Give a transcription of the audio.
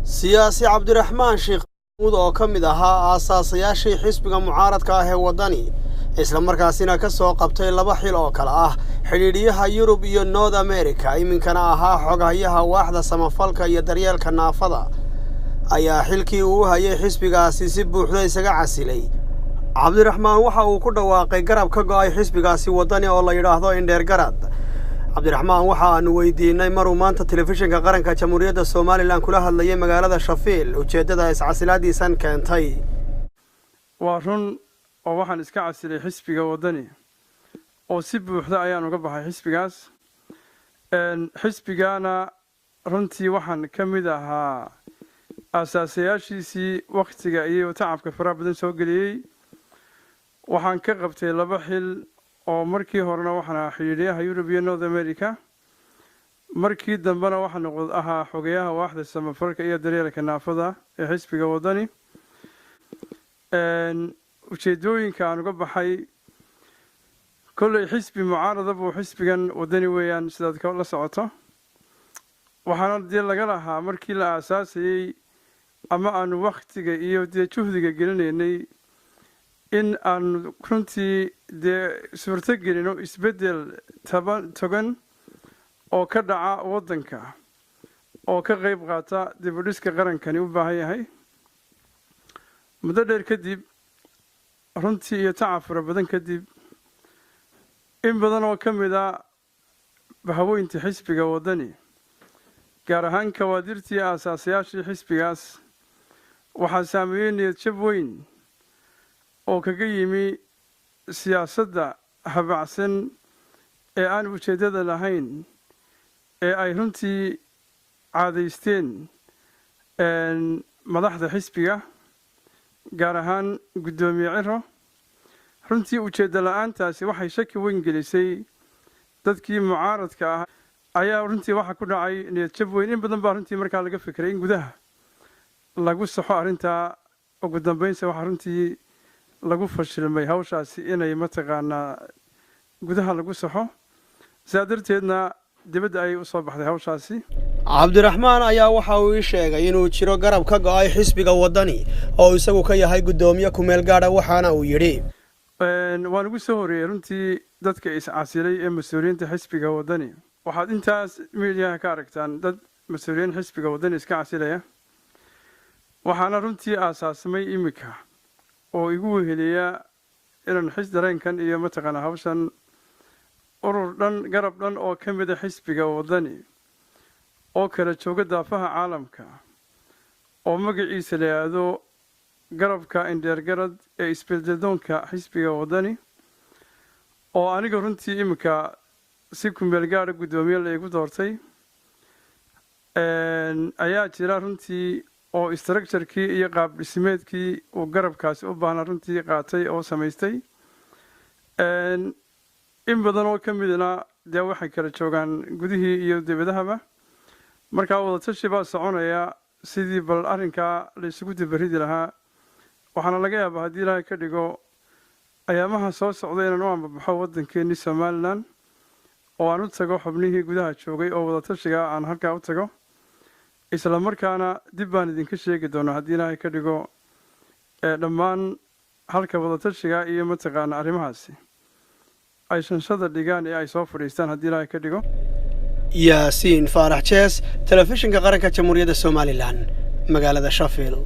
Siyaasi Cabdiraxmaan Sheekh Maxamuud oo ka mid ahaa aasaasayaashii xisbiga mucaaradka ah ee Waddani, islamarkaasina ka soo qabtay laba xil oo kale ah xidhiidhiyaha Yurub iyo North America, iminkana ahaa xoghayaha waaxda samafalka iyo daryeelka naafada, ayaa xilkii uu hayay xisbigaasi si buuxda isaga casilay. Cabdiraxmaan waxa uu ku dhawaaqay garab ka go'ay xisbigaasi Waddani oo la yidhaahdo Indheer Garad. Cabdiraxmaan waxa aanu weydiinay maruu maanta Telefishinka Qaranka Jamhuuriyadda Somalilan kula hadlayay magaalada Sheffield ujeeddada iscasilaadiisan keentay. Waa run oo waxaan iska casilay xisbiga Waddani oo si buuxda ayaan uga baxay xisbigaas. Xisbigaana runtii waxaan ka mid ahaa aasaasayaashiisii, wakhtiga iyo tacabka faraha badan soo geliyey. Waxaan ka qabtay laba xil oo markii horena waxaan ahaa xidhiidhyaha Yurub iyo North America, markii dambena waxaan noqod ahaa xogayaha waaxda samafalka iyo daryeelka naafada ee xisbiga Waddani. Ujeedooyinka aan uga baxay, kolley xisbi mucaarada buu xisbigan Waddani weeyaan, sidaad la socoto. Waxaana dee laga lahaa markii la aasaasayey ama aanu wakhtiga iyo dee juhdiga gelinaynay in aanu runtii dee suurto gelino isbeddel taban togan oo ka dhaca waddanka oo ka qayb qaata dib u dhiska qarankani u baahan yahay. Muddo dheer kadib runtii iyo tacab fara badan kadib, in badan oo ka mid a haweyntii xisbiga Waddani, gaar ahaan kawaadirtii aasaasayaashii xisbigaas, waxaa saameeyey niyad jab weyn oo kaga yimi siyaasadda habacsan ee aan ujeeddada lahayn ee ay runtii caadaysteen madaxda xisbiga, gaar ahaan Guddoomiye Ciro. Runtii ujeeddo la-aantaasi waxay shaki weyn gelisay dadkii mucaaradka ah. Ayaa runtii waxaa ku dhacay niyad jab weyn. In badan baa runtii markaa laga fikiray in gudaha lagu saxo arrintaa. Ugu dambeynse waxaa runtii lagu fashilmay hawshaasi inay mataqaanaa gudaha lagu saxo, sidaa darteedna dibadda ayay usoo baxday hawshaasi. Cabdiraxmaan ayaa waxa uu ii sheegay inuu jiro garab ka go'ay xisbiga Waddani oo isagu ka yahay guddoomiye kumeel gaadha, waxaana uu yidhi: Waan ugu soo horreeyey runtii dadka iscasilay ee mas-uuliyiinta xisbiga Waddani. Waxaad intaas miidiyaha ka aragtaan dad mas-uuliyiin xisbiga Waddani iska casilaya. Waxaana runtii aasaasmay iminka oo igu weheliya inaan xis dareenkan iyo mataqaanaa hawshan urur dhan, garab dhan oo ka mida xisbiga Waddani oo kala jooga daafaha caalamka oo magaciisa la yidhaahdo Garabka Indheergarad ee Isbeddeldoonka Xisbiga Waddani, oo aniga runtii iminka si kumeel gaadha guddoomiye la igu doortay ayaa jira runtii, oo structure-kii iyo qaab dhismeedkii uu garabkaasi u baahnaa runtii qaatay oo samaystay. In badan oo ka midna dee waxay kala joogaan gudihii iyo dibadahaba. Markaa wadatashi baa soconaya sidii bal arrinkaa la isugu dabaridi lahaa. Waxaana laga yaabaa, haddii Ilaahay ka dhigo, ayaamaha soo socda inaan u ambabaxo waddankeennii Somalilan oo aan u tago xubnihii gudaha joogay oo wadatashiga aan halkaa u tago. Isla markaana dib baan idinka sheegi doonaa, haddii Ilaahay ka dhigo, dhammaan halka wadatashiga iyo mataqaana arrimahaasi ay shanshada dhigaan ee ay soo fadhiistaan, haddii Ilaahay ka dhigo. Yaasiin Faarax Jees, Telefishinka Qaranka Jamhuuriyadda Somalilan, magaalada Sheffield.